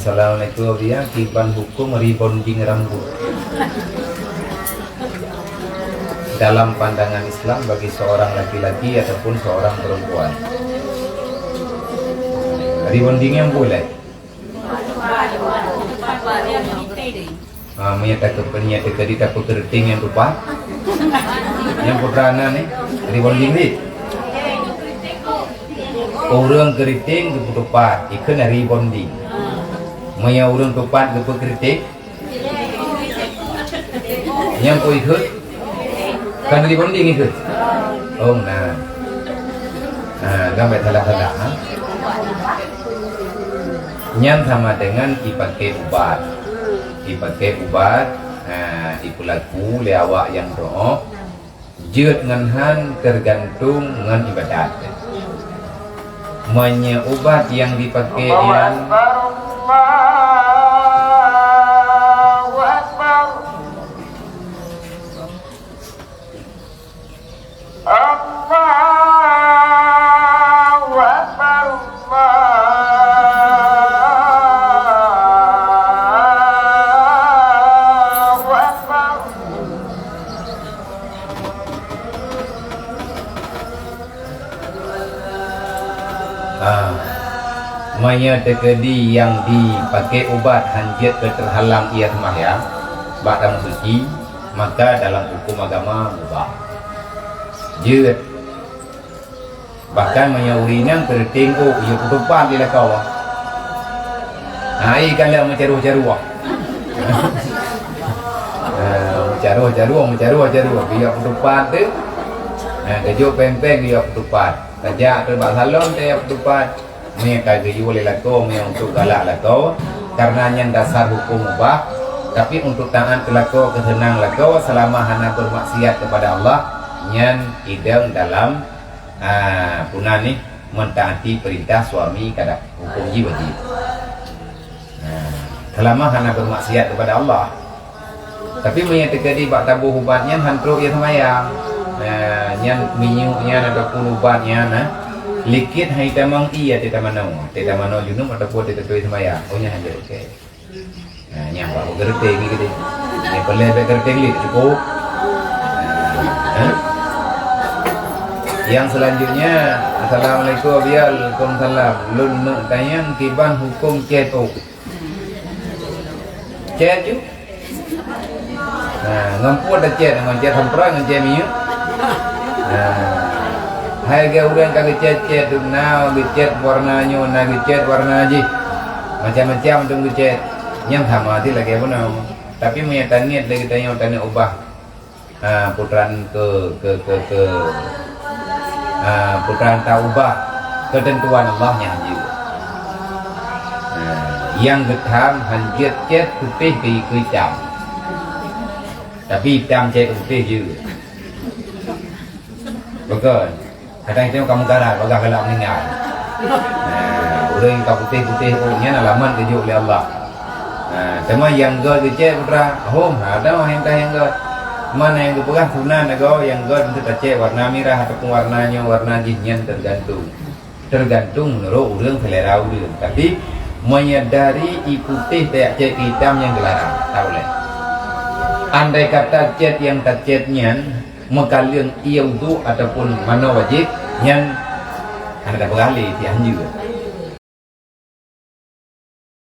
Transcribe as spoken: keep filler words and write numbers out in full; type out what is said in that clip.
Assalamualaikum, Buya. Kiban hukum rebonding rambut dalam pandangan Islam bagi seorang laki-laki ataupun seorang perempuan? Rebonding nyang boleh. Ha, meunyo takeu-, meunyo teukeudi tapeukeureuteng nyang tupat, nyang putra na ni, rebonding ni. Ureuëng keureuteng geupeutupat, ikheun rebonding. Meunyo ureuëng tupat geupeukeureuteng, nyang peue ikheun? Kan rebonding ikheun? Oh, na. Ha, kan bèk salah-salah, ha? Nyan sama dengan ipaké ubat. Ipaké ubat, ha, ipeulaku lé awak nyang doh. Jeuet ngon han teugantung ngon ibadat. Meunyo ubat nyang dipaké nyan, ha, meunyo teukeudi nyang dipaké ubat han jeuet keu teuhalang ie seumayang bak tamong suci, maka dalam huköm agama mubah. Jeuet. Bahkan meunyo ureuëng inong keureuteng ôk, ie peutupat di lakoe. Ha, ie ka lheueh meucaroh-caroh. Ha, meucaroh-caroh, meucaroh-caroh. Ie peutupat tu, ha, geujok péng-péng ie peutupat. Tajak tu bak salon teuh ie peutupat. Meunyo ka geuyue lé lakoe, meunyo untuk galak lakoe, karena nyan dasar huköm mubah. Tapi untuk taát keu lakoe, keu seunang lakoe, selama hana bermaksiat kepada Allah, nyan idong dalam, ah, peue nan nih, mentaati perintah suami, kadang huköm jih wajib. Nah, selama hana bermaksiat kepada Allah. Tapi meunyo teukeudi bak taboh ubat nyan han trok ie seumayang. Nah, nyan minyeuk nyan ataupun ubat nyan, nah, likot han itamong ie, teutamanoe, teutamanoe junub ataupun teutatui seumayang. Oh, nyan han jeuet, okey. Nah, nyan bak keureuteng ni geude. Nyan peureulèe bèk keureuteng lé, cukup. Nah, eh? Yang selanjutnya, Assalamualaikum, waalaikumsalam. Lôn neuk tanyong kiban huköm cèt ôk. Cèt ju. Nah, ngon peue tacèt, ngon cèt samprot, ngon cèt minyeuk. Nah, hai geu ureueng ka geucèt-cèt tu, na geucèt warna nyoe, na geucèt warna jih. Macam-macam tu geucèt. Nyang sama ti lagèe bunoe. Tapi meunyo taniet lé geutanyoe taniet ubah. Ha, putran ke, ke, ke, ke, ha, putran ta ubah keuteuntuan Allah nyang jeuet. Ha, nyang geutham han jeuet cèt putéh keu, keu itam. Tapi itam cèt putéh jeuet. Beutôi. Kadang itu kamoe garat bagaih galak meuninggai. Nah, ureueng ka putéh-putéh ôk nyan alamat geujok lé Allah. Nah, teuma nyang göt geucèt putra, hom, ada mah nyang ka nyang göt. Mana nyang geupeugah sunan ago nyang göt untuk tacèt warna mirah ataupun warna nyoe, warna jih nyan tergantung. Tergantung menurut ureueng selera ureueng. Tapi menyadari i putéh tajak cèt keu itam nyang geularang, tak boleh. Andai kata cèt nyang tacèt nyan meukaleueng ie udhu ataupun manoe wajéb, nyan hana tapeugah lé, ti anjeue.